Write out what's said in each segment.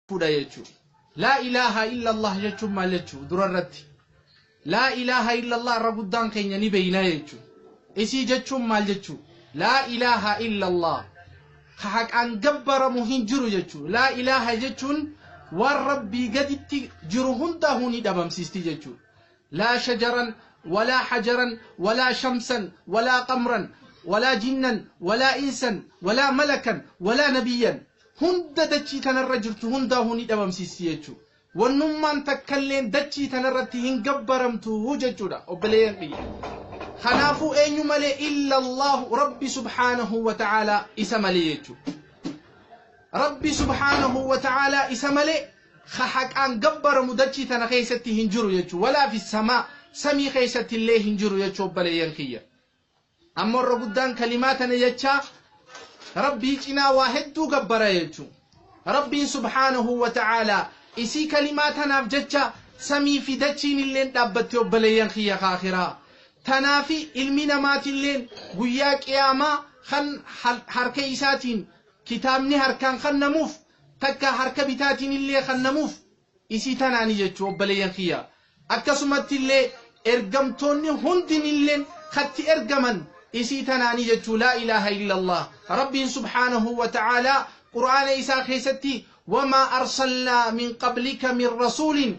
Fuudha jechuudha. Laa ilaaha illallah jechuun maal jechuudha dura irratti? Laa ilaaha illallah irra guddaan keenya ni beeynaa jechuudha. Isii jechuun maal jechuudha? Laa ilaaha illallah. Ka haqaan gabbaramu hin jiru jechuudha. Laa ilaaha jechuun waan Rabbii gaditti jiru hundaahuu ni dhabamsiisti jechuudha. Laa shajaran walaa hajaran walaa shamsan walaa qamran walaa jinnan walaa insan walaa malakan walaa nabiyyan hunda dachii tanarra jirtu hundaahuu ni dhabamsiisti jechuudha. Wannummaan takkalleen dachii tanarratti hin gabbaramtu jechuudha obboleeyyan kiyya. Kanaafuu eenyu malee illallahu Rabbi subhaanahu wa ta'aalaa isa malee jechuudha. Rabbi subhaanahu wa ta'aalaa isa malee ka haqaan gabbaramu dachii tana keessatti hin jiru jechuudha. Walaa fi samaa samii keessatti illee hin jiru jechuudha obboleeyyan kiyya. Ammoo irra guddaan kalimaa tana jechaa Rabbii cinaa waa hedduu gabbara jechuudha. Rabbiin subhaanahu wa ta'aalaa isii kalimaa tanaaf jecha samii fi dachiin illeen dhaabbatte obboleeyyan kiyya kaakiraa. Tanaafi ilmi namaatilleen guyyaa qiyaamaa kan harka isaatiin kitaabni harkaan kennamuuf takka harka bitaatiin illee kennamuuf isii tanaani jechuu obboleeyyan kiyya. Akkasumatti illee ergamtoonni hundinilleen katti ergaman isii tanaani jechuu laa ilaaha illallah. Rabbiin subhaanahu wa ta'aalaa qur'aana isaa keessatti wamaa arsalnaa min qablika min rasuulin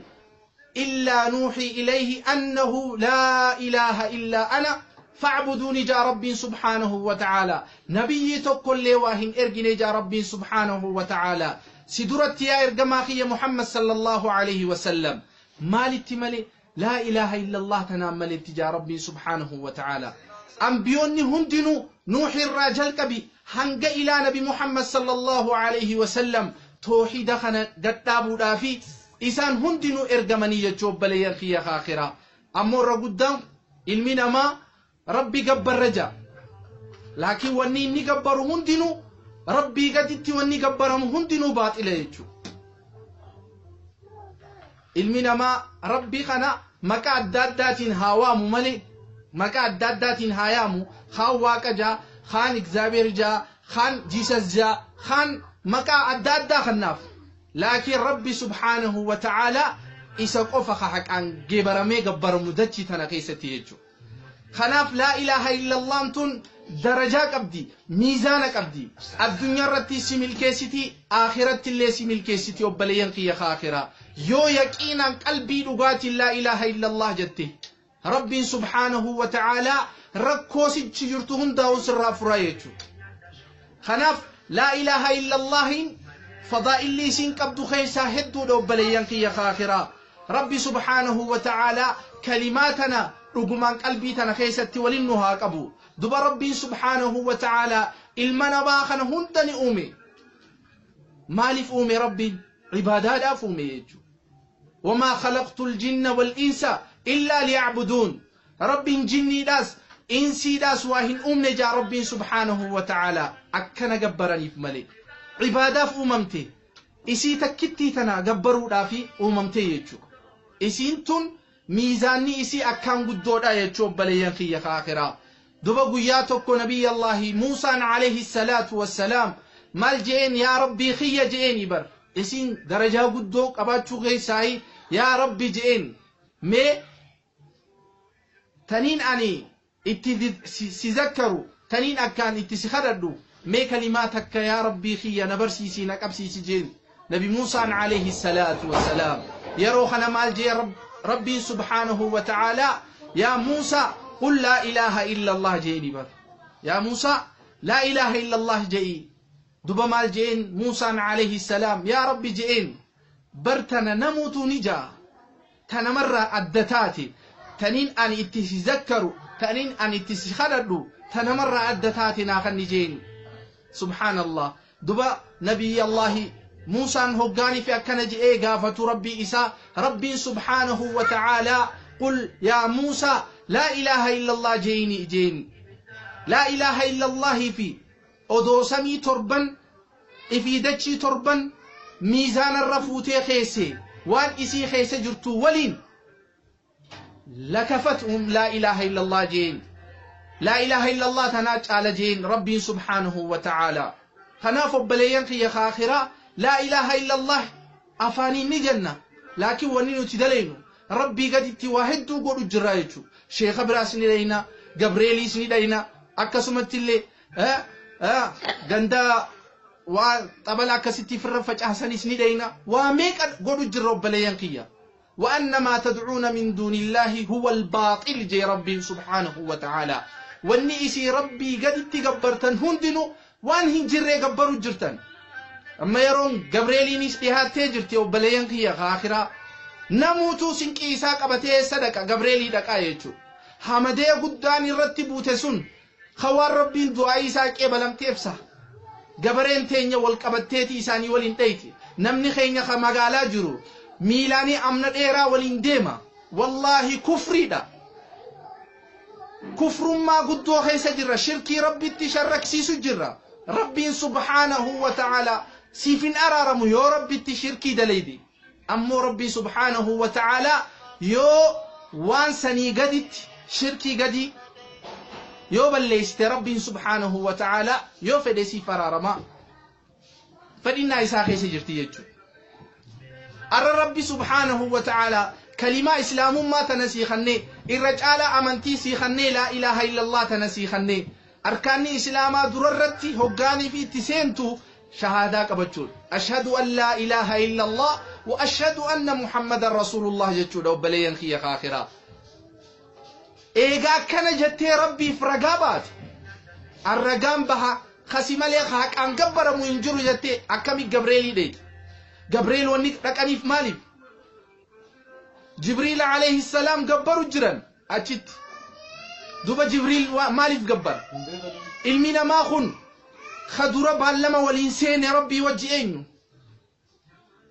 illaa nuuxii ilayhi annahu laa ilaaha illaa ana fa'buduuni jaa Rabbiin subhaanahu wa ta'aalaa. Nabiyyii tokkollee waa hin ergine jaa Rabbiin subhaanahu wa ta'aalaa. Si duratti yaa ergamaa kiyya Muhammad sallallahu alayhi wa sallam maalitti malee laa ilaaha illallah tanaan maletti jaa Rabbiin subhaanahu wa ta'aalaa. Ambiyoonni hundinuu Nuuxi irraa jalqabi hanga ilaa Nabi Muhammad sallallahu alayhi wa sallam toohida kana gadhaabuudhaa fi isaan hundinuu ergamanii jechuu obboleeyyan kiyya kaakiraa. Ammoo irra guddaan ilmi namaa Rabbi gabbarra jaa. Laakiin wanni inni gabbaru hundinuu Rabbii gaditti wanni gabbaramu hundinuu baaxila jechuudha. Ilmi namaa Rabbii kana maqaa adda addaatiin haa waamu malee maqaa adda addaatiin haa yaamu kaan Waaqa jaa, kaan Egzaabeer jaa, kaan Jiisas jaa, kaan maqaa adda addaa kannaaf. Laakiin Rabbi subhaanahu wa ta'aalaa isa qofa ka haqaan gebaramee gabbaramu dachii tana keessatti jechuudha. Kanaaf laa ilaaha illallaan tun darajaa qabdi, miizaana qabdi. Addunyaa irratti si milkeessiti, akhiratti illee si milkeessiti obboleeyyan kiyya ka akhiraa. Yoo yaqiinaan qalbii dhugaatiin laa ilaaha illallah jette, Rabbiin subhaanahu wa ta'aalaa rakkoo sichi jirtu hundaa'uu sirraa furaa jechuudha. Kanaaf laa ilaaha illallahiin fadaa'illi isiin qabdu keessaa hedduudha obboleeyyan kiyya ka akhiraa. Rabbi subhaanahu wa ta'aalaa kalimaa tana dhugumaan qalbii tana keessatti waliin nu haa qabu. Duba Rabbiin subhaanahu wa ta'aalaa ilma namaa kana hunda ni uume. Maaliif uume Rabbiin? Ibaadaadhaaf uume jechuudha. Wamaa khalaqtul jinna wal insa illaa liya'buduun. Rabbiin jinniidhaas insiidhaas waa hin uumne jaa Rabbiin subhaanahu wa ta'aalaa akkana gabbaraniif malee. Ibaadaaf uumamte. Isii takkittii tana gabbaruudhaafi uumamte jechuudha. Isiin tun miizaanni isii akkaan guddoodha jechuu obboleeyyan kiyya ka akhiraa. Duba guyyaa tokko Nabiyyallaahi Muusaan alayhi salaatu wassalaam maal je'een yaa Rabbii kiyya je'eeni bar. Isiin darajaa guddoo qabaachuu keessaayi yaa Rabbi je'een mee taniin ani itti si zakkaru taniin akkaan itti si kadhadhu mee kalimaa takka yaa Rabbii kiyya na barsiisii na qabsiisi jeen Nabi Muusaan alayhi salaatu wassalaam yeroo kana maal jee Rabbiin subhaanahu wa ta'aalaa yaa Muusaa qul laa ilaaha illallah jeeni bar yaa Muusaa laa ilaaha illallah je'i duba maal jeen Muusaan alayhi salaam yaa Rabbi jeen bar tana namuutu ni ja'a ta namarraa adda taate taniin ani itti si zakkaru taniin ani itti si kadhadhu ta namarraa adda taate naa kanni jeeni subhaanallah duba nabiyyallahi Muusaan hoggaanii fi akkana je'ee gaafatu Rabbii isaa Rabbiin subhaanahu wa ta'aalaa qul yaa Muusaa laa ilaaha illallah jeeni jeeni laa ilaaha illallahii fi odoo samii torban ifii dachii torban miizaanarra fuutee keesse waan isii keessa jirtu waliin lakafathum laa ilaaha illallah jeen laa ilaaha illallah tanaa caala jeen Rabbiin subhaanahu wa ta'aalaa. Kanaaf obboleeyyan kiyya kaakhiraa laa ilaaha illallah Afaaniin ni jenna, laakiin wanni nuti dalaynu Rabbii gaditti waa hedduu godhu jirra jechuudha. Sheeka biraas ni dhayna, Gabreeliis ni dhayna, akkasumatti illee ganda waa xabala akkasitti firra facaasanis ni dhayna. Waa meeqa godhu jirra, obboleeyyan kiyya. وأن ما تدعون من دون الله هو الباطل جي ربي سبحانه وتعالى. واني إسي ربي قد تقبرتن هندنو وان هنجري قبروا جرتن. أما يرون جبريلينيس dhihaattee jirti, obboleeyyan kiyya aakiraa. Namuutuu sinqii isaa qabatee sadaqa Gabreelii dhaqaa jechuudha. Hamadee guddaan irratti buute sun hawaan Rabbiin du'aa isaa qeebalamteefsa. Gabareen teenya wal qabatteeti isaanii waliin dheeyti. Namni keenya ka magaalaa jiru miilaanii amna dheeraa waliin deema. Wallaahi kufriidha. Kufrummaa guddoo keessa jirra. Shirkii Rabbitti sharraksiisu jirra. Rabbiin subhaanahu wa ta'ala siif hin araaramu yoo Rabbitti shirkii dalaydi. Ammoo Rabbii subhaanahu wa ta'ala yoo waan sanii gaditti shirkii gadi yoo balleessite, Rabbiin subhaanahu wa ta'ala yoo fedhe siif araarama. Fedhinnaa isaa keessa jirti jechuudha. Arra Rabbi subhaanahu wa ta'ala kalimaa islaamummaa tana sii kannee, irra caalaa amantii sii kannee, laa ilaaha illallah tana sii kannee, arkaanni islaamaa durarratti hoggaanii fi itti seentu shahaadaa qabachuudha. Ashhadu an laa ilaaha illallah wa ashhadu anna Muhammadan rasuulullah jechuudha, obboleeyyan kiyya kaakiraa. Eegaa akkana jettee Rabbiif ragaa baate. Arragaan baha kasi malee haqaan gabbaramu hin jiru jettee akkami Gabreelii dheeti? Gabreel wanni dhaqaniif maaliif? Jibriil alayhi salaam gabbaru jiran achitti. Duba Jibriil maaliif gabbara? Ilmi namaa kun kadura baallama waliin seene Rabbii wajji eenyu?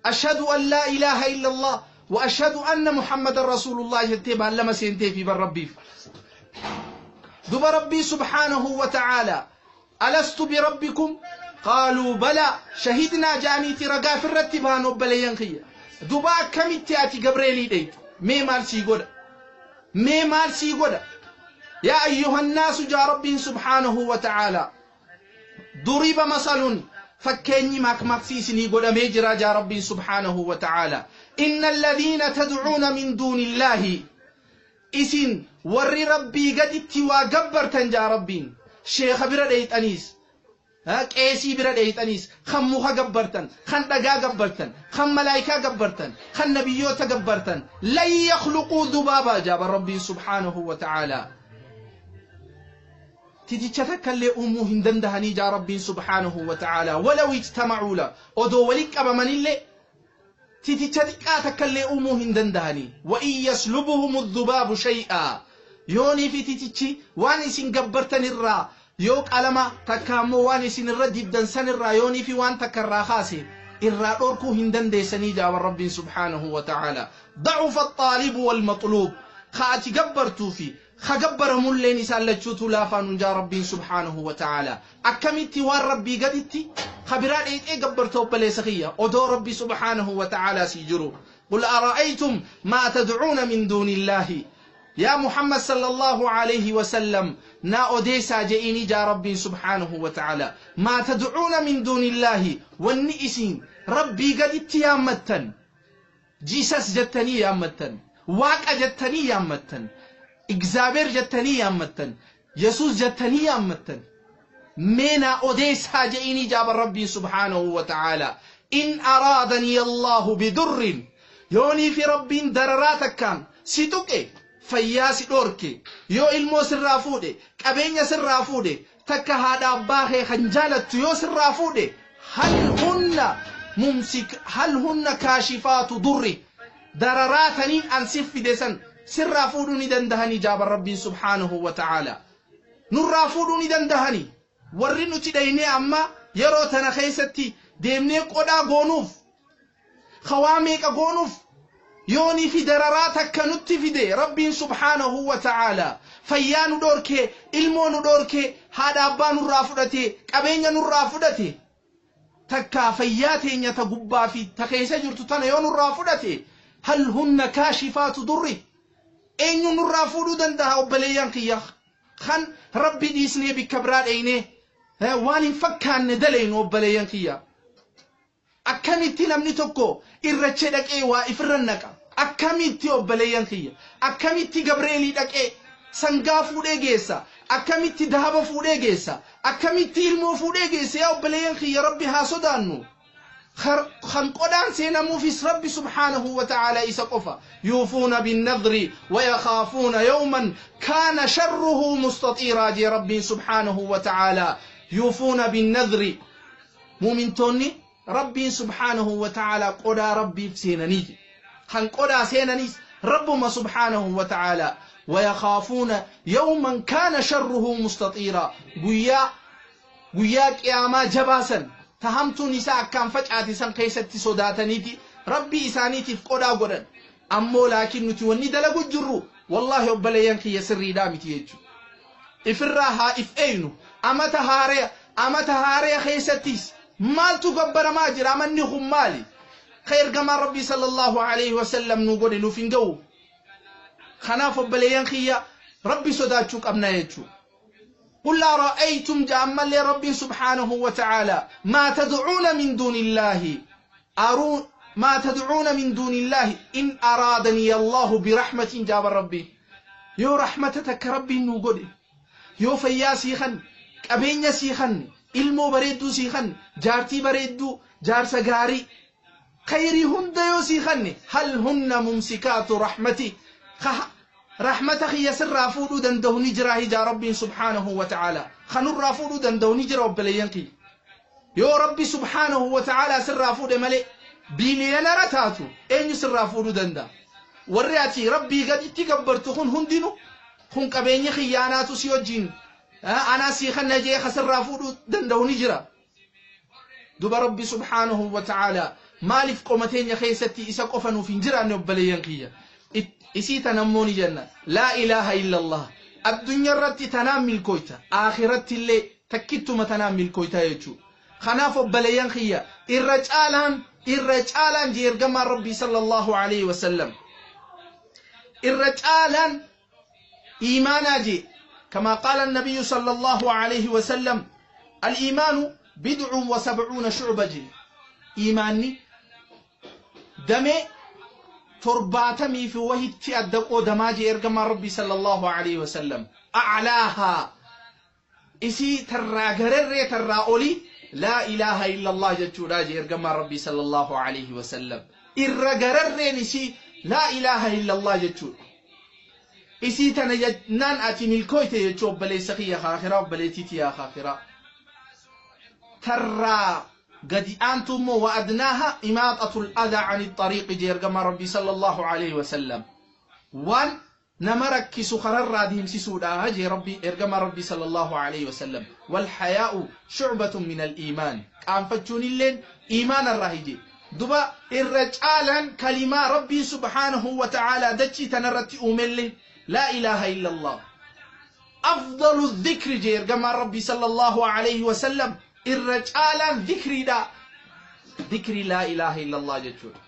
Ashhadu an laa ilaaha illallah wa ashhadu anna Muhammadan rasuulullah jettee baallama seentee fi bar Rabbiif. Duba Rabbii subhaanahu wa ta'ala alastu birabbikum qaaluu bala shahidnaa ja'aniiti ragaa firratti bahan, obboleeyyan kiyya. Duba akkamitti ati Gabreelii dheeyta? Mee maal sii godha? Mee maal sii godha? Yaa ayyuhannaasu jaa Rabbiin subhaanahu wa ta'ala. Duriba masalun, fakkeenyi makmaksi isinii godhamee jira jaa Rabbiin subhaanahu wa ta'ala. Inna alladhiina tadcuuna min duuni illaahi, isin warri Rabbii gaditti waa gabbartan jaa Rabbiin, sheeka bira dheeyxaniis, qeesii bira dheeyxaniis, kan muka gabbartan, kan dhagaa gabbartan, kan malaayikaa gabbartan, kan nabiyyoota gabbartan, lan yakhluquu dhubaabaa jaaba Rabbiin subhaanahu wa ta'ala. Titicha takka illee uumuu hin dandahanii jaa Rabbiin subhaanahu wa ta'ala. Walaw ijtamacuu la, odoo walitti qabamanillee titicha xiqqaa takka illee uumuu hin dandahanii. Wa in yaslubuhum dhubaabu shay'aa, yoonii fi titichi waan isin gabbartan irraa yoo qalama takka ammoo waan isin irra dibdan san irraa yoonii fi waan takka irraa kaase irraa dhorkuu hin dandeessanii jaaba Rabbiin subhaanahu wa ta'ala. Dacufa axaalibu walmaxluub, ka ati gabbartuu fi ka gabbaramulleen isaan lachuutu laafaa nun jaa Rabbiin subhaanahu wa ta'ala. Akkamitti waan Rabbii gaditti ka biraa dheexee gabbarta, obboleessa kiyya, odoo Rabbi subhaanahu wa ta'ala sii jiru? قل أرأيتم ما تدعون من دون الله، يا محمد صلى الله عليه وسلم نا أوديسا جئيني جا ربي سبحانه وتعالى. ما تدعون من دون الله، والنئسين ربي قد اتيامتن، Jesus jettanii yaammattan, Waaqa jettanii yaammattan, Egzaabeer jettanii yaammattan, Yesuus jettanii yaammattan, mee naa odeessaa je'inii jaaba Rabbiin subhaanahu wa ta'ala. In araadanii Allahu bidurrin, yoonii fi Rabbiin dararaa takkaan si tuqe, fayyaa si dhoorke, yoo ilmoo sirraa fuudhe, qabeenya sirraa fuudhe, takka haadha abbaa kee kan jaalattu yoo sirraa fuudhe, hal hunna mumsik, hal hunna kaashifaatu durri, dararaa taniin an sif fide san sirraa fuudhuu ni dandahanii jaaba Rabbiin subhaanahu wa ta'ala? Nurraa fuudhuu ni dandahanii? Warri nuti dhaynee amma yeroo tana keessatti deemnee qodhaa goonuuf, hawaa meeqa goonuuf, yoonii fi dararaa takka nutti fide Rabbiin subhaanahu wa ta'ala, fayyaa nu dhoorkee, ilmoo nu dhoorkee, haadha abbaa nurraa fudhate, qabeenya nurraa fudhate, takka fayyaa teenya ta gubbaa fi ta keessa jirtu tana yoo nurraa fudhate, hal hunna kaashifaatu durri, eenyu nurraa fuudhuu danda'a, obboleeyyan kiyya, kan Rabbi dhiisnee bikka biraa dheeynee waan hin fakkaanne daleynu? Obboleeyyan kiyya, akkamitti namni tokko Irrachee dhaqee waa ifirra naqa. Akkamitti obboleeyyan kiyya? Akkamitti Gabreelii dhaqee sangaa fuudhee geessa? Akkamitti dahaba fuudhee geessa? Akkamitti ilmoo fuudhee geessa? Yaa obboleeyyan kiyya, Rabbi haa sodaannu. Kan qodaan seenamuufis Rabbi subhaanahu wa ta'ala isa qofa. Yuufuuna binnadri wayakaafuuna yawman kaana sharruhu mustaxiiraa jee Rabbiin subhaanahu wa ta'ala. Yuufuuna binnadri, muumintoonni Rabbiin subhaanahu wa ta'ala qodaa Rabbiif seenanii je. Kan qodaa seenaniis Rabbuma subhaanahu wa ta'ala. Wayakaafuuna yawman kaana sharruhu mustaxiiraa, guyyaa qiyaamaa jabaasan tahamtuun isaa akkaan facaate san keessatti sodaataniiti Rabbii isaaniitiif qodaa godhan. Ammoo laakiin nuti wanni dalagu jirru, wallaahi obboleeyyan kiyya, sirriidhaa miti jechuudha. Ifirraa haa if eeynu. Amata haareya, amata haareya keessattis maaltu gabbaramaa jira? Amanni kun maali? Ka ergamaan Rabbii sallallahu alaihi wasallam nu godhe nuuf hin ga'u. Kanaaf obboleeyyan kiyya, Rabbi sodaachuu qabna jechuudha. قل أرأيتم جأمل رب سبحانه وتعالى ما تدعون من دون الله أرون ما تدعون من دون الله إن أرادني الله برحمة جاب ربي yoo rahmata takka Rabbiin nuu godhe, yoo fayyaa sii kan, qabeenya sii kan, ilmoo bareedduu sii kan, jaartii bareedduu, jaarsa gaarii, khayrii hunda yoo sii kanne, هل هن ممسكات رحمتي, rahmata kiyya sirraa fuudhuu danda'u ni jira hijaa Rabbiin subhaanahu wa ta'ala? Kanurraa fuudhuu danda'u ni jira obboleeyyan kiyya? Yoo Rabbi subhaanahu wa ta'ala sirraa fuudhe malee, billionaire taatu eenyu sirraa fuudhuu danda'a? Warri ati Rabbii gaditti gabbartu kun hundinu kun qabeenya kiyyaanaatu si wajjin anaa sii kanna jee kasirraa fuudhuu danda'u ni jira? Duba Rabbi subhaanahu wa ta'ala maaliif qoma teenya keessatti isa qofa nuuf hin jiraanne? Obboleeyyan kiyya, isii tanammoo ni jenna, laa ilaaha illallah. Addunyaa irratti tanaan milkooyta, aakiratti illee takkittuma tanaan milkooyta jechuudha. Kanaaf obboleeyyan kiyya, irra caalaan jee ergamaan Rabbii sallallahu alaihi wasallam, irra caalaan iimaanaa jee, كما قال النبي صلى الله عليه وسلم: الإيمان بضع وسبعون شعبة جي. إيماني دمي 70 fi wahitti adda qoodamaa jee ergamaan Rabbii sallallahu alaihi wasallam. أعلاها, isii tarraa gararree tarraa olii, لا إله إلا الله jechuudha jee ergamaan Rabbii sallallahu alaihi wasallam. Irra gararreen isii لا إله إلا الله jechuudha. Isii tana jennaan ati milkooyte jechuu, obboleessa kiyya kaakiraa, obboleettii yaa kaakiraa. Tarraa gadi aantu immoo وأدناها إماطة الأذى عن الطريق jee ergamaan Rabbii sallallahu alaihi wasallam. Waan nama rakkisu kararraa deemsisuudha jee Rabbi, ergamaa Rabbii sallallahu alaihi wasallam. والحياء شعبة من الإيمان, qaanfachuun illeen iimaana irraa hije. Duba irra caalaan kalimaa Rabbii subhaanahu wa ta'ala dachii tanarratti uumellee لا إله إلا الله. أفضل الذكر jee ergamaan Rabbii sallallahu alaihi wasallam, irra caalaan dhikriidha dhikrii لا إله إلا الله jechuudha.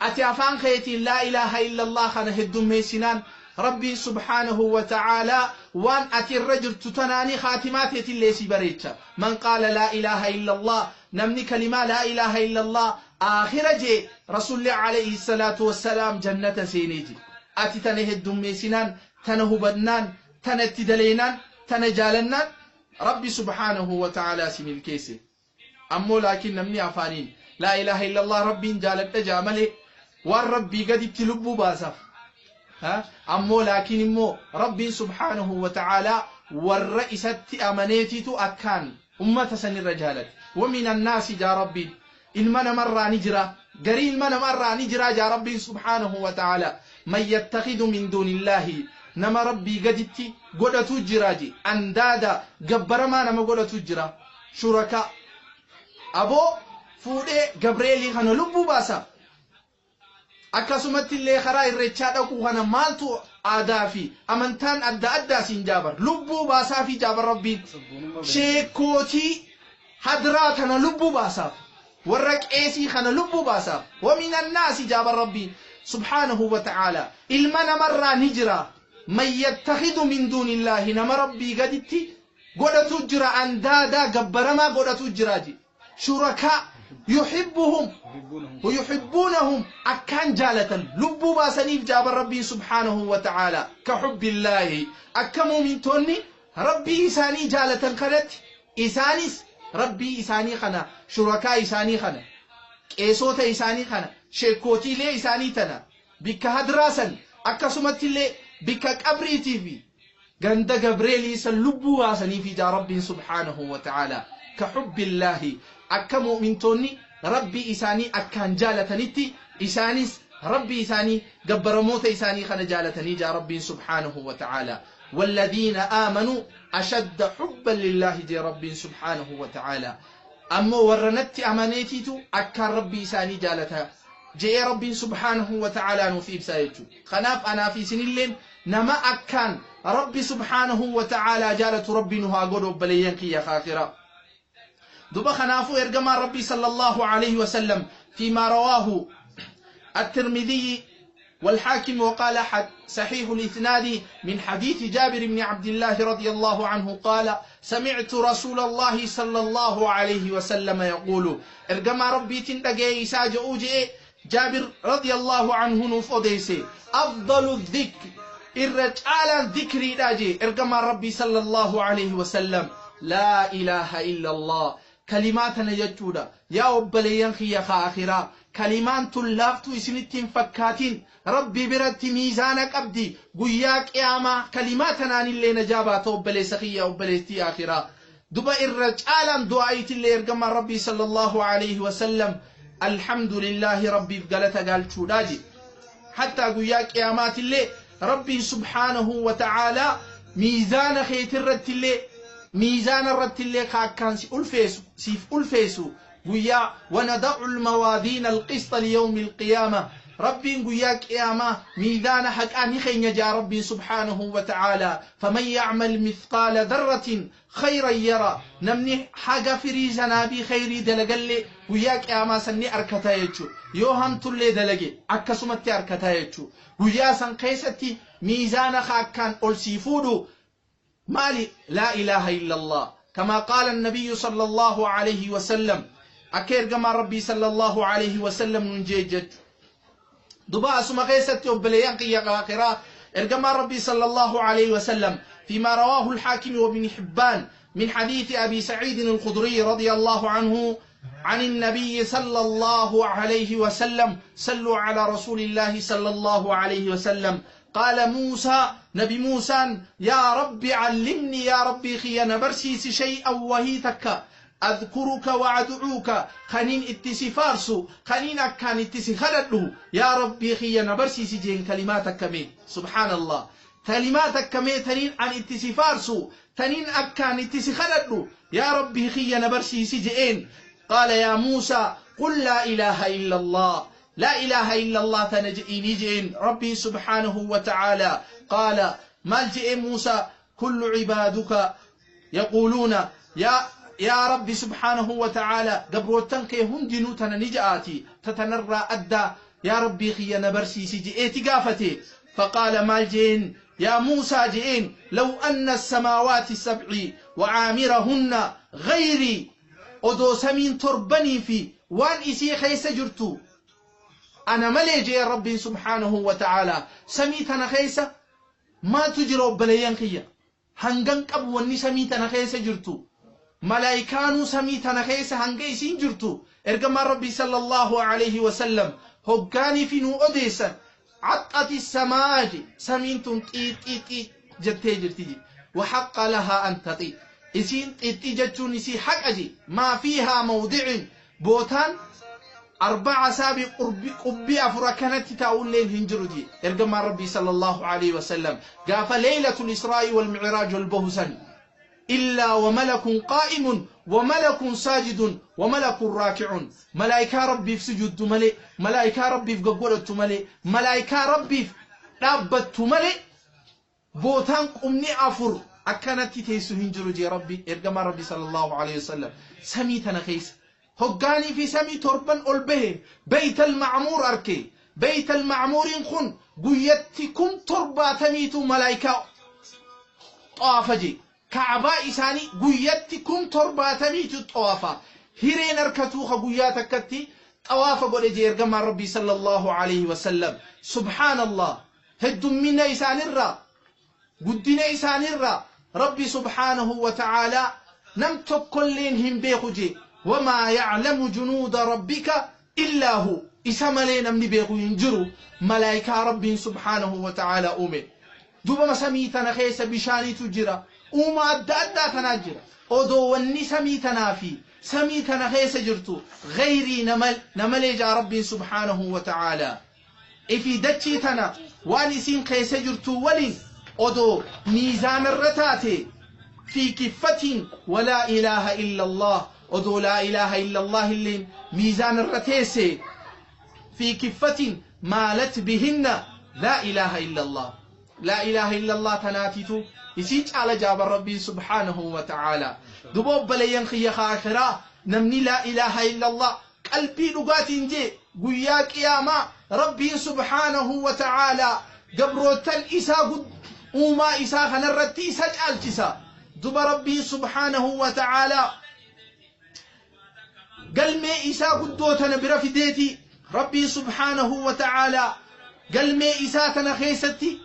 Ati afaan keetiin لا إله إلا الله kana heddummeessinaan, Rabbiin subhaanahu wa ta'aalaa waan ati irra jirtu tanaanii khaatimaa teetillee si bareecha. من قال لا إله إلا الله, namni kalimaa لا إله إلا الله aakhira jee Rasulli alayhi salaatu wassalaam jannata seenee je. Ati tana heddummeessinaan, tana hubannaan, tana itti daleenaan, tana jaalannaan, Rabbi subhaanahu wa ta'aalaa si milkeesse. Ammoo laakiin namni afaaniin لا إله إلا الله Rabbiin jaaladha jaa malee waan Rabbii gaditti lubbuu baasaaf. Ammoo laakiin immoo Rabbiin subhaanahu wa ta'aalaa warra isatti amaneetitu akkaan ummata sanirra jaalate. ومن الناس jaa Rabbiin, ilma namarraa ni jira, garii ilma namarraa ni jira jaa Rabbiin subhaanahu wa ta'aalaa, من يتخذ من دون الله, nama Rabbii gaditti godhatu jira je, أندادا, gabbaramaa nama godhatu jira, شركاء. Aboo fuudhee Gabreelii kana lubbuu baasa. Akkasumatti illee karaa Irreechaa dhaquu kana maaltu aadaa fi amantaan adda addaa siin jaabar lubbuu baasaa fi jaabar Rabbiin. Sheekootii hadraa kana lubbuu baasaaf, warra qeesii kana lubbuu baasaaf. ومن الناس jaabar Rabbiin subhaanahu wa ta'ala, ilma namarraa ni jira, من يتخذ من دون الله, nama Rabbii gaditti godhatu jira, أندادا, gabbaramaa godhatu jira je, شركاء. Yuhibbuhum ويحبونهم أكان جالة لبوا باسنيف جاب ربي سبحانه وتعالى كحب الله أكا مؤمنتوني ربي إساني جالة كانت إسانيس ربي إساني خنا شركاء إساني خنا قيسوتا إساني خنا شيكوتي لي إساني تنا بك هدراسا أكا سمت لي بك قبريتي في غند جبريل سلبوا باسنيف جا ربي سبحانه وتعالى كحب الله أكا مؤمنتوني ربي إساني أكان جالتنيتي إسانيس ربي إساني قبرموت إساني خنا جالتني جا ربي سبحانه وتعالى والذين آمنوا أشد حبا لله جي ربي سبحانه وتعالى أما ورنت أمانيتيتو أكان ربي إساني جالتها جي ربي سبحانه وتعالى نفيب سايتو خناف أنا في سنين نما أكان ربي سبحانه وتعالى جالت ربي نها قدو بلينكي يا خاخرة دوبا خنافو إرجما ربي صلى الله عليه وسلم فيما رواه الترمذي والحاكم وقال صحيح الإسناد من حديث جابر بن عبد الله رضي الله عنه قال سمعت رسول الله صلى الله عليه وسلم يقول إرجما ربي تندقي ساجئ جابر رضي الله عنه نفوديسي أفضل الذكر الرجال ذكري داجي إرجما ربي صلى الله عليه وسلم لا إله إلا الله كلماتنا يجودا يا أبليان خيا خاخرا كلمات لافتو إسنتين فكاتين ربي برت ميزانك أبدي قياك ياما كلماتنا اللي نجابات أبلي سخية أبلي آخرا دبا الرجال دعايت اللي يرقم ربي صلى الله عليه وسلم الحمد لله ربي بقالتا قال شولاجي حتى قياك يامات اللي ربي سبحانه وتعالى ميزان خيترت اللي ميزان الرت اللي كان سيف ألفيسو قيا ونضع الموازين القسط ليوم القيامة ربي قيا قيامة ميزان حق أني خين يا ربي سبحانه وتعالى فمن يعمل مثقال ذرة خيرا يرى نمني حاجة فريزنا بخير دلقلي قيا قيامة سني أركتا يجو يوهم تلي دلقي أكسمتي أركتا يجو قيا سن قيستي ميزان حق كان ألسيفودو مالي لا إله إلا الله كما قال النبي صلى الله عليه وسلم أكير كما ربي صلى الله عليه وسلم نجيجت دبا أسمى قيست يبليان قيا إرجما ربي صلى الله عليه وسلم فيما رواه الحاكم وابن حبان من حديث أبي سعيد الخدري رضي الله عنه عن النبي صلى الله عليه وسلم صلوا على رسول الله صلى الله عليه وسلم قال موسى نبي موسى يا ربي علمني يا ربي خيانا برسيس شيئا وهيتك أذكرك وأدعوك خنين اتسي فارسو خنين أكان اتسي خلده يا ربي خيانا برسيس جين كلماتك مي سبحان الله كلماتك مي تنين عن اتسي فارسو تنين أكان اتسي خلده يا ربي خيانا برسيس جين قال يا موسى قل لا إله إلا الله لا إله إلا الله تنجئني جئن ربي سبحانه وتعالى قال ما جئ موسى كل عبادك يقولون يا ربي سبحانه وتعالى قبروتنك هندنو تنجآتي تتنرى أدى يا ربي خي نبرسي سجئتي قافتي فقال ما جئن يا موسى جئن لو أن السماوات السبع وعامرهن غيري أدو سمين تربني في وان إسي خيس جرتو أنا ملي يا ربي سبحانه وتعالى سميتنا خيسة ما تجرب بليان خيا هنغن قب وني سميتنا خيسة جرتو ملايكانو سميتنا خيسة هنغي جرتو إرجما ربي صلى الله عليه وسلم هقاني في نو أديسا عطت السماج سمينتم تي تي تي جتي جرتي وحق لها أن تطي إسين تي تي جتون إسي حق أجي ما فيها موضع بوتان أربعة سابق قبي أفركنت تاول ليل هنجردي إرجما ربي صلى الله عليه وسلم قاف ليلة الإسراء والمعراج والبهسن إلا وملك قائم وملك ساجد وملك راكع ملائكة ربي في سجود ملي ملائكة ربي في قبولة ملي ملائكة ربي في رابة ملي بوتان قمني أفر أكنت تيسو هنجردي ربي إرجما ربي صلى الله عليه وسلم سميتنا خيس هقاني في سمي تربن ألبه بيت المعمور أركي بيت المعمور خن قيتكم تربة تميت ملائكة طافجي كعبا إساني قيتكم تربة تميت طوافة Hireen harkatuu ka guyyaa takkatti xawaafa godhe jee ergamaan Rabbii sallallahu alayhi wasallam. Subhaanallah, heddummina isaanirraa, guddina isaanirraa, Rabbi subhaanahu wa ta'aalaa nam tokkolleen hin beeku jee. Wamaa ya'lamu junuuda rabbika illaa hu, isa malee namni beeku hin jiru malaayikaa Rabbiin subhaanahu wa ta'aalaa uume. Duba samii tana keessa bishaanitu jira, uuma adda addaa tanaa jira. Odoo wanni samii tanaa fi samii tana keessa jirtu gayrii namalee jaa Rabbiin subhaanahu wa ta'aalaa ifi dachii tana waan isiin keessa jirtu waliin odoo miizaanarra taate, fi kiffatiin walaa ilaaha illa Allah, odoo laa ilaaha illa Allah illeen miizaanarra teesse, fi kiffatiin maalat bihinna laa ilaaha illa Allah. Laa ilaaha illa Allah tanaatitu isii caala jaaban Rabbiin subhaanahu wa ta'aalaa. Duba obboleeyyan kiyya akhiraa, namni laa ilaaha illa Allah qalbii dhugaatiin jee, guyyaa qiyaamaa Rabbiin subhaanahu wa ta'aalaa gabrootan isaa uumaa isaa kanarratti isa caalchisa. Duba Rabbiin subhaanahu wa ta'aalaa galmee isaa guddoo tana bira fideeti, Rabbiin subhaanahu wa ta'aalaa galmee isaa tana keessatti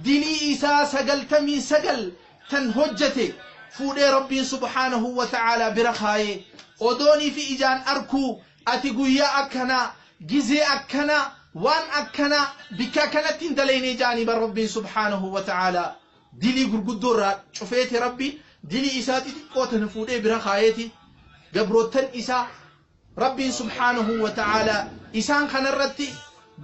dilii isaa 99 tan hojjete fuudhee Rabbiin subhaanahu wa ta'aalaa bira kaayee, odoonii fi ijaan arkuu, ati guyyaa akkanaa, gizee akkanaa, waan akkanaa, bikka akkanatti hin dalaynee jaanii bar. Rabbiin subhaanahu wa ta'aalaa dilii gurguddoo irraa cufeeti, Rabbi dilii isaa xixiqqoo tana fuudhee bira kaayeeti, gabroottan isaa Rabbiin subhaanahu wa ta'aalaa isaan kanarratti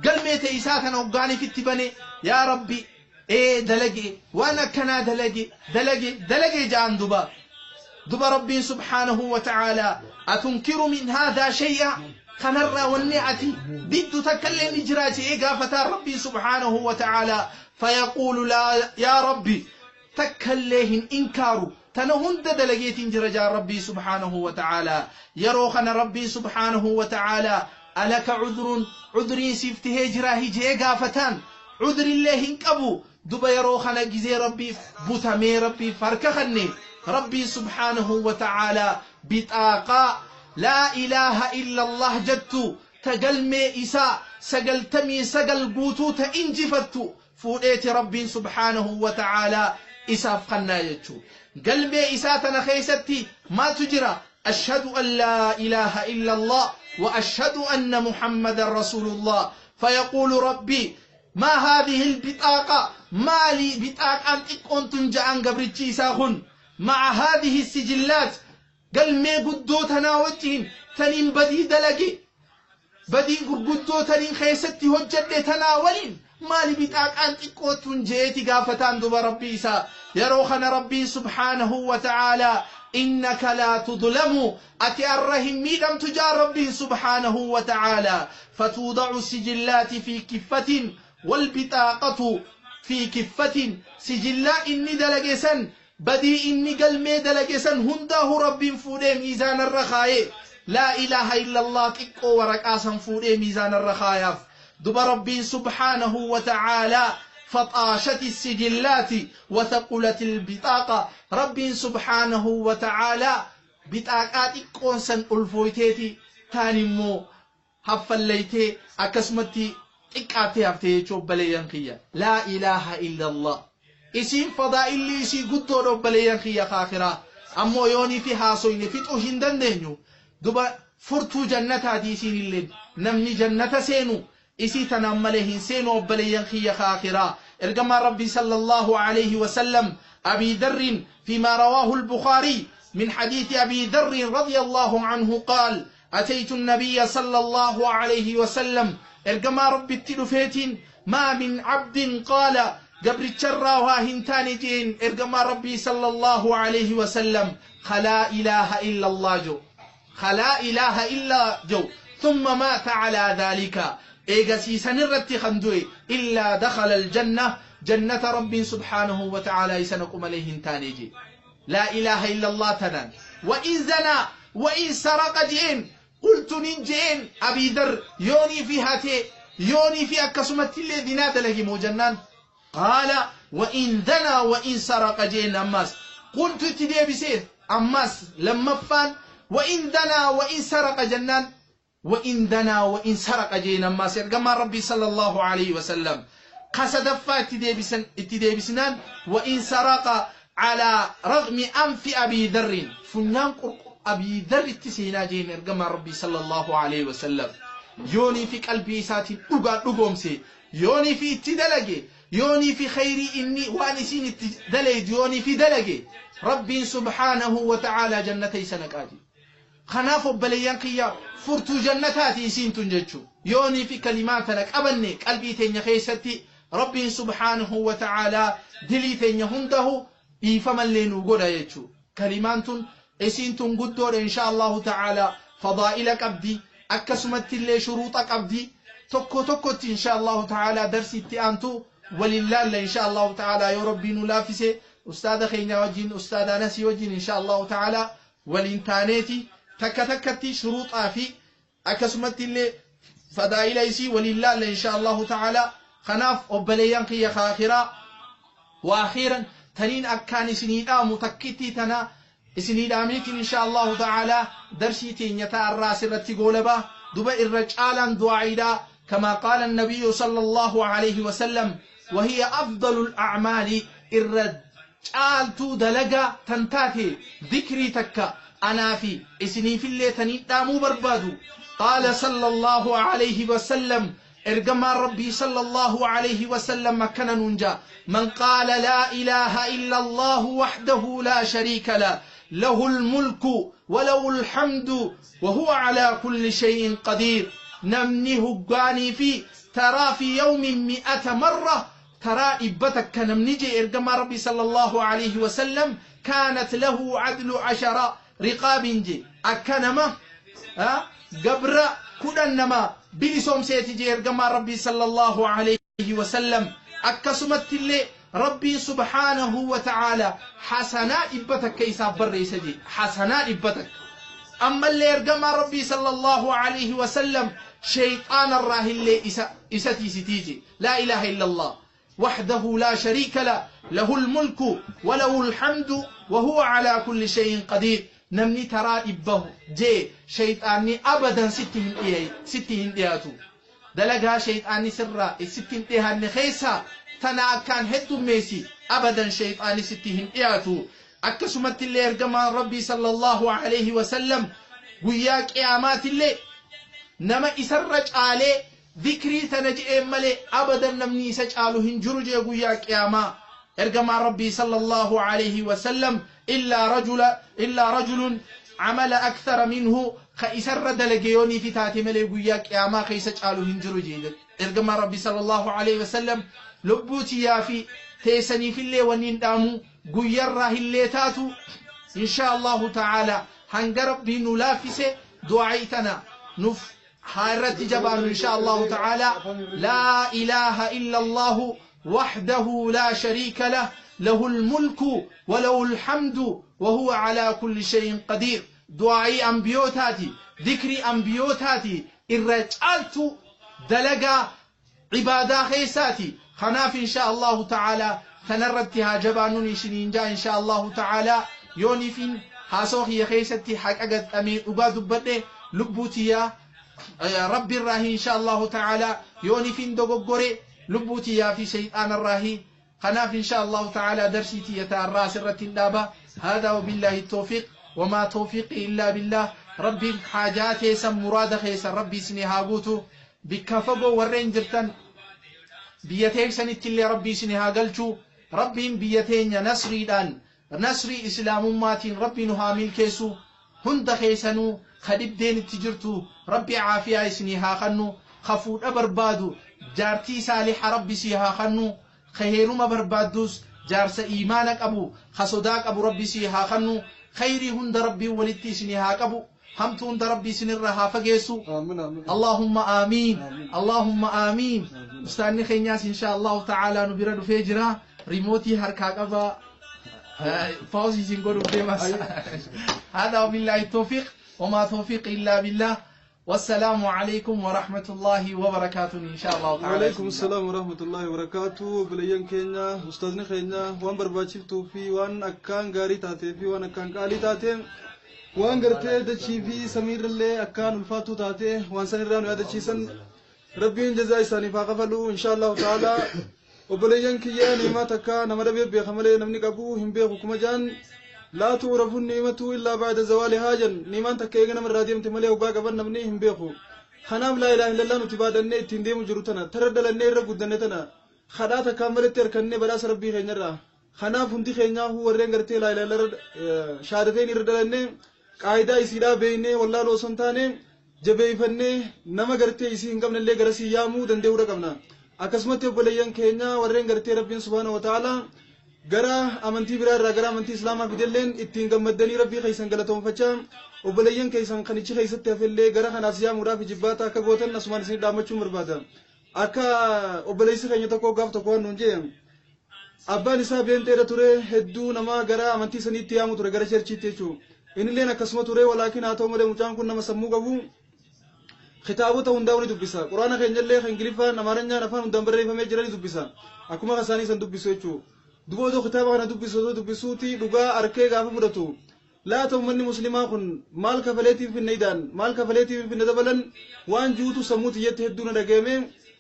galmeete isaa tana hoggaaniifitti bane, yaa Rabbi, ee dalage, waan akkanaa dalage, dalage, dalage ja'an. Duba Rabbiin subhaanahu wa ta'aalaa, atunkiru min haadhaa shay'a, kanarraa wanni ati diddu takka illee ni jiraa je'ee gaafataan Rabbiin subhaanahu wa ta'aalaa. Fayaquulu, laa yaa Rabbi, takka illee hin inkaaru, tana hunda dalageetiin jira jaan Rabbii subhaanahu wa ta'aalaa. Yeroo kana Rabbiin subhaanahu wa ta'aalaa, alaka cudrun, cudriin siif tahee jiraa hijee gaafataan. Cudrillee hin qabu. Duba yeroo kana gizee Rabbiif butamee Rabbiif harka kanne, Rabbiin subhaanahu wa ta'aalaa bixaaqaa laa ilaaha illa Allah jettu ta galmee isaa 99 guutuu ta injifattu fuudheeti Rabbiin subhaanahu wa ta'aalaa isaaf kannaa jechuu. Galmee isaa tana keessatti maaltu jira? Ashhadu an laa ilaaha illa Allah wa ashhadu anna Muhammadan rasuulullah. Fayaquulu rabbi, maa haadhihi albixaaqa, maali bixaaqaan xiqqoon tun ja'an gabrichi isaa kun, maca haadhihi sijillaat, galmee guddoo tanaa wajjiin, taniin badii dalage, badii gurguddoo taniin keessatti hojjedhe tanaa waliin, maali bixaaqaan xiqqoo tun jeeti gaafataan duba Rabbii isaa. Yeroo kana Rabbiin subhaanahu wa ta'aalaa, innaka laa tudlamu, ati arra hin miidhamtu jaa Rabbiin subhaanahu wa ta'aalaa. Fatuudacu sijillaati fi kiffatin walbixaaqatu fi kiffatin. Sijillaa inni dalage san, badii inni galmee dalage san hundaahu Rabbiin fuudhee miizaanarra kaayee, laa ilaaha illa Allah xiqqoo waraqaa san fuudhee miizaanarra kaayaaf. Duba Rabbiin subhaanahu wa ta'aalaa, فطاشت السجلات وثقلت البطاقة. ربي سبحانه وتعالى bixaaqaa xiqqoon san ulfooyteeti, taan immoo haffallaytee akkasumatti xiqqaattee haftee jechuu. Obboleeyyan kiyya, laa ilaaha illa Allah isiin fadaa'illi isii guddoodha. Obboleeyyan kiyya kaakiraa, ammoo yoonii fi haasoyne fixuu hin dandeenyu. Duba furtuu jannataati isiin illeen, namni jannata seenu isii tanaan malee hin seenu. Obboleeyyan kiyya kaakiraa, ergamaan Rabbii sallallahu alayhi wasallam Abii Dharrin, فيما رواه البخاري من حديث أبي ذر رضي الله عنه، قال: أتيت النبي صلى الله عليه وسلم، إرجما ربي التلفيت، ما من عبد قال، قبر الشرا هنتان جين إرجما ربي صلى الله عليه وسلم، خلا إله إلا الله جو، خلا إله إلا جو، ثم مات على ذلك، إيغا سنرت خندوي، إلا دخل الجنة، جنة رب سبحانه وتعالى يسنقم عليه تانيجي لا إله إلا الله تنان. وإن زنى وإن سرق جين. قلت ننجين أبي ذر، يوني في هاتي، يوني في أكسمت اللي ذناد لهي جنان. قال: وإن زنى وإن سرق جين. أماس قلت تدي بسير أماس لما فان Wa in danaa wa in saraqa jennaan wa in danaa wa in saraqa jeen ammaas ergamaan Rabbii sallallahu alayhi wasallam. Ka sadaffaa itti deebisan itti deebisnaan wa in saraqa calaa ragmi anfi Abii Dharrin funyaan qurqur Abii Dharritti seenaa jeen ergamaan Rabbii sallallahu alayhi wasallam. Yoonii fi qalbii isaatiin dhugaan dhugoomse yoonii fi itti dalage yoonii fi khayrii inni waan isiin itti dalaydu yoonii fi dalage Rabbiin subhaanahu wa ta'aalaa jannata isa naqaa jee. Kanaaf obboleeyyan kiyya furtuu jannataati isiin tun jechu. Yoonii fi kalimaa tana qabanne qalbii teenya keessatti Rabbiin subhaanahu wa ta'aalaa dilii teenya hundahu dhiifamallee nuu godha jechu. Kalimaan tun isiin tun guddoodha insha Allahu ta'aalaa fadaa'ila qabdi akkasumattillee shuruuxa qabdi tokko tokkotti insha Allahu ta'aalaa darsii itti aantu waliin laalla insha Allahu ta'aalaa yoo Rabbiin nu laaffise ustaada keenya wajjin ustaada Anasii wajjin insha Allahu ta'aalaa waliin taaneeti takka takkatti shuruuxaa fi akkasumatti illee fadaa'ila isii waliin laalla insha Allahu ta'aalaa. Kanaaf obboleeyyan kiyya kaakhiraa wa akhiiran taniin akkaan isinii dhaamu takkittii tana isinii dhaameetiin insha Allahu ta'aalaa darsii teenya ta'arraa asirratti goolaba. Duba irra caalaan du'aa'iidha كما قال النبي صلى الله عليه وسلم وهي أفضل الأعمال إر caaltuu dalagaa tan taate dhikrii takka anaa fi isiniifillee taniin dhaamuu barbaadu. Qaala sallallahu alayhi wasallam ergamaan Rabbii sallallahu alayhi wasallam akkana nuun jaa: man qaala laa ilaaha illa Allahu wahdahu laa shariika lah له الملك وله الحمد وهو على كل شيء قدير namni huggaanii fi taraa fi yawmin mi'ata marra taraa dhibba takka namni jee ergamaa Rabbii sallallahu alayhi wasallam kaanat lahu cadlu cashara riqaabin je akka nama gabra 10 nama bilisoomseeti jee ergamaa Rabbii sallallahu alayhi wasallam. Akkasumatti illee Rabbiin subhaanahu wa ta'aala hasanaa 100 isaaf barreessa jee hasanaa 100. Ammallee ergamaa Rabbii sallallahu alayhi wasallam shayxaana irraa illee isa tiisitii jee. Laa ilaaha illallah وحده لا شريك له له الملك وله الحمد وهو على كل شيء قدير namni taraa dhibbahu jee shayxaanni abadan sitti hin dhiyaatu. Dalagaa shayxaanni sirraa sitti hin dhiyaanne keessaa tana akkaan heddummeessi abadan shayxaanni sitti hin dhiyaatu. Akkasumatti illee ergamaan Rabbii sallallahu alayhi wasallam guyyaa qiyaamaatillee nama isarra caalee dhikrii tana je'een malee abadan namni isa caalu hin jiru jee guyyaa qiyaamaa ergamaan Rabbii sallallahu alayhi wasallam illaa rajulun amala akthara minhu ka isarra dalage yoonii fi taate malee guyyaa qiyaamaa keessa caalu hin jiru jee ergamaan Rabbii sallallahu alayhi wasallam. Lubbuu tiyyaa fi teessaniifillee wanniin dhaamu guyyarraa hillee taatu insha Allahu ta'ala hanga Rabbii nu laaffise du'aa'ii tana nuuf haa irratti jabaannu insha Allahu ta'ala. Laa ilaaha illa Allahu وحده لا شريك له له الملك وله الحمد وهو على كل شيء قدير دعائي أنبيوتاتي ذكري أنبيوتاتي الرجالت دلقا عبادة خيساتي. خناف إن شاء الله تعالى تنرتها جبانوني شنين إن شاء الله تعالى يوني فين haasoo keessatti haqa gaxamee dhugaa dubbadhe lubbuutiyyaa Rabbi irraahi insha Allahu ta'ala yoonifin dogoggore lubbuutiyyaa fi shayxaana irraahi. Kanaaf insha Allahu ta'ala darsii tiyya ta'arraa asirratti hin dhaaba. هذا وبالله التوفيق وما توفيقي إلا بالله. ربي حاجات خيسا مراد خيسا ربي سني هاغوتو bikka fagoo warreen jirtan biyya teessanitti illee Rabbii isin haa galchu. Rabbiin biyya teenya nasriidhaan nasrii islaamummaatiin Rabbi nu haa milkeessu. Hunda keessanuu ka dhibdeen itti jirtu Rabbi caafiyaa isinii haa kannu. Ka fuudha barbaadu jaartii saaliha Rabbi sii haa kannu. Ka heeruma barbaaddus jaarsa iimaana qabu ka sodaa qabu Rabbi sii haa kannu. Khayrii hunda Rabbiin walitti isinii haa qabu hamtuu hunda Rabbi isinirra haa fageessu. Aamin aamin. اللهم آمين اللهم آمين. Ustaanni keenyaas insha Allahu ta'ala nu bira dhufee jira. Rimootii harkaa qaba فوزي سنقول ديماس. هذا وبالله التوفيق وما توفيقي إلا بالله والسلام عليكم ورحمة الله وبركاته إن شاء الله تعالى. وعليكم السلام ورحمة الله وبركاته. Obboleeyyan keenya ustaazni keenya waan barbaachiftuu fi waan akkaan gaarii taatee fi waan akkaan qaalii taate Waan gartee dachii fi samiirrallee akkaan ulfaattuu taate waan san irraa nu yaadachiisan rabbiin jazaa isaaniif haa kafalu insha Allahu ta'ala. Obboleeyyan kiyya, ni'imaa takka nama dhabee beeka malee namni qabu hin beeku. Kuma jaan laa tu'rafu ni'matu illaa ba'da zawaalihaa jan. Ni'imaan takka eega nama irraa deemte malee hoggaa qaban namni hin beeku. Kanaaf laa ilaaha illallah nuti baadhannee ittiin deemu jiru tana tarra dhalannee irra guddanne tana kadhaa takkaan maletti harkannee badhaasa rabbii keenyarraa. Kanaaf hundi keenyaahuu warreen gartee laa ilaaha illallah shaadateen irra dhalanne qaayidaa isiidhaa beeynee wallaaloo osoo hin taane jabeeffannee nama gartee isii hin qabnellee garasii yaamuu danda'uudha qabna. Akkasumatti obboleeyyan keenya warreen gartee rabbiin subhaana wa ta'ala gara amantii biraa irraa gara amantii islaamaa fidelleen ittiin gammaddanii rabbii keessan galatoonfachaa obboleeyyan keessan kan ichi keessatti hafellee gara kanaas yaamuudhaaf jibbaata akka gootan asumaan isin dhaammachuun barbaada. Akka obboleessi keenya tokko gaaf tokko waan nuun jee, abbaan isaa beenxeedha ture, hedduu nama gara amantii saniitti yaamu ture, gara churchiitti jechuudha. Innilleen akkasuma ture, walaakin haa ta'u malee mucaan kun nama sammuu qabu, kitaabota hundaa ni dubbisa. Quraana keenyallee kan Ingiliffaan, Amaaranyaan, afaan hundaan barreeffamee jira ni dubbisa. Akkuma isaanii san dubbisu jechuudha. Duba odoo kitaaba kana dubbisu otoo dubbisuuti dhugaa arkee gaafa fudhatu, laata uummanni muslimaa kun maal kafaleetiin finne idaan, maal kafaleetiin finne dabalan waan juutu sammuu xiyyeetti hedduu na dhagahame.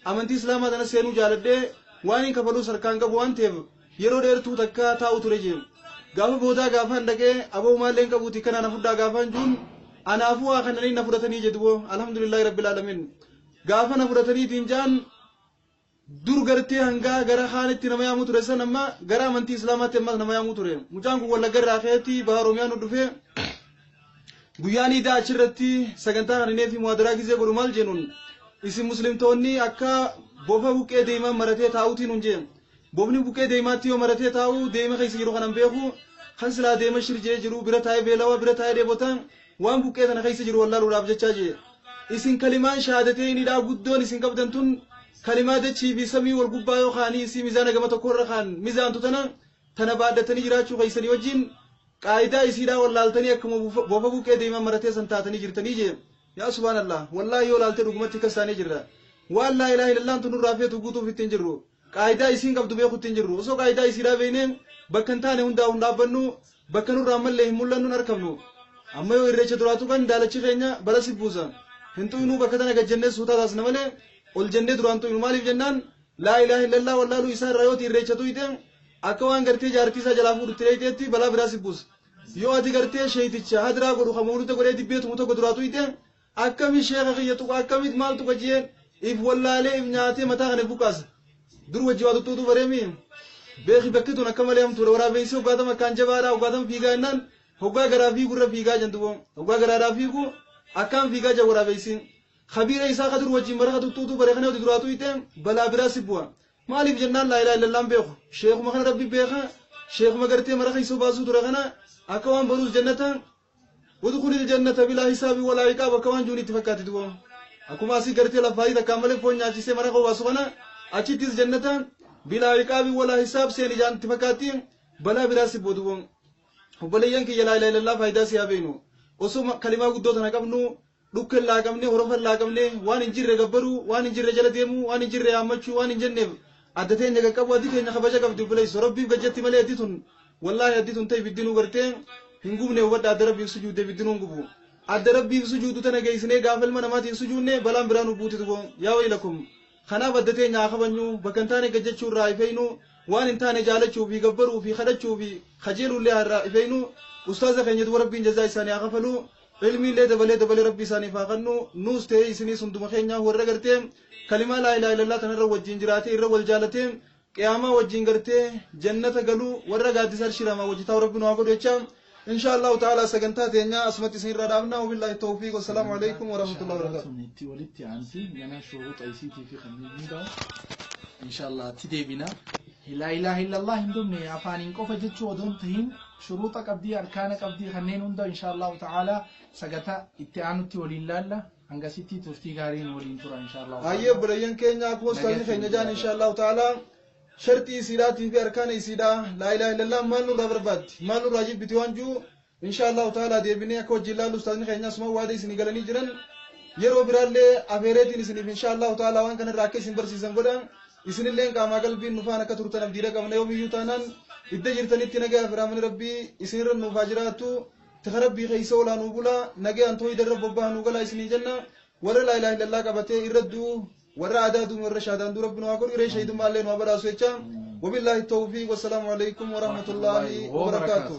Amantii islaamaa tana seenuu jaaladhee waan hin kafaluus harkaan qabu waan ta'eef yeroo dheertuu takka taa'u ture jee. Gaafa boodaa gaafaan dhaqee aboo maalleen qabuuti kana na fudhaa gaafaan juun, anaafuu haa kananii na fudhatanii jedhu. Alhamdulillahi rabbil alamin. Gaafa na fudhataniitiin jaan, dur gartee hangaa gara kaanitti nama yaamuu ture san amma gara amantii islaamaatti ammas nama yaamuu ture. Mucaan kun Wallagga irraa ka'eetti baha Oromiyaa nu dhufee guyyaan iidaa achirratti sagantaa kan inni fi muhaadaraa gizee godhu maal jennuun, isin muslimtoonni akka bofa buqqee deemaa maratee taa'uutiin nun jee. Bofni buqqee deemaatti yoo maratee taa'u deema keessa jiru kanan beeku, kan silaa deema shirjee jiru bira taa'ee beelawaa bira taa'ee dheebota waan buqqee tana keessa jiru wallaaluudhaaf jechaa jee. Isin kalimaan shahaadatee inni guddoon isin qabdan tun kalimaa dachii fi samii wal gubbaa yoo kaanii isii mizaana gama tokko irra kaan mizaantu tana tana baadhatanii jiraachuu keessanii wajjin qaayidaa isiidhaa wallaaltanii akkuma bofa buqqee deemaa maratee san taatanii jirtanii jee. Yaa subhaanallah, wallaahi yoo laalte dhugumatti akkas taanee jirra. Waan laa ilaaha illallaan tun nurraa feetu guutuuf ittiin jirru, qaayidaa isiin qabdu beekutti hin jirru. Osoo qaayidaa isiidhaa beeknee bakka hin taane hundaa hin dhaabbannu, bakka nurraa ammallee hin mul'annu, hin argamnu. Amma yoo irreecha duraatu kan daalachi keenya bala si buusa hin xuyinuu, bakka tana gad jennee suutaa taasna malee ol jennee duraan xuyinu. Maaliif jennaan, laa ilaaha illallah wallaaluu isaa irraa yooti irreecha xuyite akka waan gartee jaartii isaa jalaa fuudhutti dheeyteetti balaa biraa si buusa. Yoo ati gartee sheeyticha hadiraa godhu kan mawluda godhee dibbeetumu tokko duraa xuyite, akkami sheeka kiyya tuqa, akkamit maal tuqa jeen if wallaalee if nyaatee mataa kana buqqaasa. Dur wajji waa tuttuutu bareemi beeki. Bakki tun akka malee hamtuudha. Waraabessi hoggaatama akkaan jabaadha, hoggaatama fiigaa jennaan hoggaa garaa fiigu irra fiigaa jentu, hoggaa garaadhaa fiigu akkaan fiigaa jira waraabessi. Kabiira isaa ka dur wajjin bara ka tuttuutu bare kana yoo duraa tuyte balaa biraa si bu'a. Maaliif jennaan, laa ilaaha illallaan beeku, sheekuma kana rabbi beeka, sheekuma gartee mara keessa baasuu ture kana akka waan baruus jannata udkhulil jannata bilaa hisaabi walaa iqaab akka waan juun itti fakkaatti. Duba akkuma asii gartee lafaayii takkaan malee foon nyaachisee mara baasu kana achittis jannata bilaa iqaabi walaa hisaab seeni jaan itti fakkaatti, balaa biraa si bu'a. Duba obboleeyyan kiyya, laa ilaaha illallah faayidaa si haa beeknu. Osoo kalimaa guddoo tana qabnu dhukken laaqamne, horofa laaqamne, waan hin jirre gabbaruu, waan hin jirre jala deemuu, waan hin jirre yaammachuu, waan hin jenneef adda teenya qaqqabu. Addi teenya kabaja qabdi obboleessu, rabbiif gajjatti malee addi tun wallaahi addi tun ta'e biddinuu gartee hin gubne. Hubadha, adda rabbiif sujuudde biddinuu hin gubu. Adda rabbiif sujuudu tana geessinee gaafa ilma namaatiin sujuudne balaan biraa nu buuti tubo. Yaa waylakum. Kanaaf adda teenya haa kabajnu, bakka hin taane gajjachuu irraa ifeeynu, waan hin taane jaalachuu fi gabbaruu fi kadhachuu fi kajeeluullee irraa ifeeynu. Ustaaza keenya duba rabbiin jazaa isaanii haa kafalu, ilmiillee dabalee dabalee rabbi isaaniif haa kennu. Nuus ta'ee isinis hunduma keenya warra gartee kalimaa laa ilaaha illallah tanarra wajjin jiraatee irra wal jaalatee qiyaamaa wajjin gartee jannata galuu warra gaaddisa arshiramaa wajji taa'u rabbi nu haa godhu jecha, insha allahu ta'ala sagantaa teenya asumatti isin irraa dhaabna. Wabillahi tawfiiq, wassalaamu alaikum warahmatullahi wabarakatuh. Sun itti walitti aanti gana shuruuxa isiitii fi kanneen hundaa inshallah itti deebina. Laa ilaaha illallah hin dhumne afaaniin qofa jechuu odoon tahin, shuruuxa qabdii, arkaana qabdii, kanneen hunda insha allahu ta'ala sagantaa itti aanutti waliin laalla. Hangasitti turtii gaariin waliin tura insha allahu. Hayyee obboleeyyan keenya, akkuma ustaazni keenya jaan, insha allahu ta'ala sharxii isiidhaatii fi arkaana isiidhaa, laa ilaaha illallah maal nurraa barbaaddi, maal nurraa jibbiti waan jiru insha allahu ta'ala deebinee akka wajjin laallu ustaazni keenya asuma waada isinii galanii jiran. Yeroo biraallee afeereetiin isiniif insha allahu ta'ala waan kanarraa akka isin barsiisan godha. Isinilleen qaamaa qalbiin nufaan akka turtan abdiidha qabna. Yoomiyyuu taanaan idda jirtanitti nagaa fi rahmanni rabbii isinirra nuufaa jiraattu. Tika Rabbii keessa oolaa nuu bulaa, nagayaan toohida irra bobba'aa nuu galaa isinii jenna. Warra laa ilaaha illallah qabatee irra du'u, warra aadaa du'u, warra shaadaan du'u Rabbi nu haa godhu, hiree shahiidummaa illee nu haa badhaasu jecha. Wabillaahi tawfiiq, wassalaamu alaikum warahmatullaahi wabarakaatuh.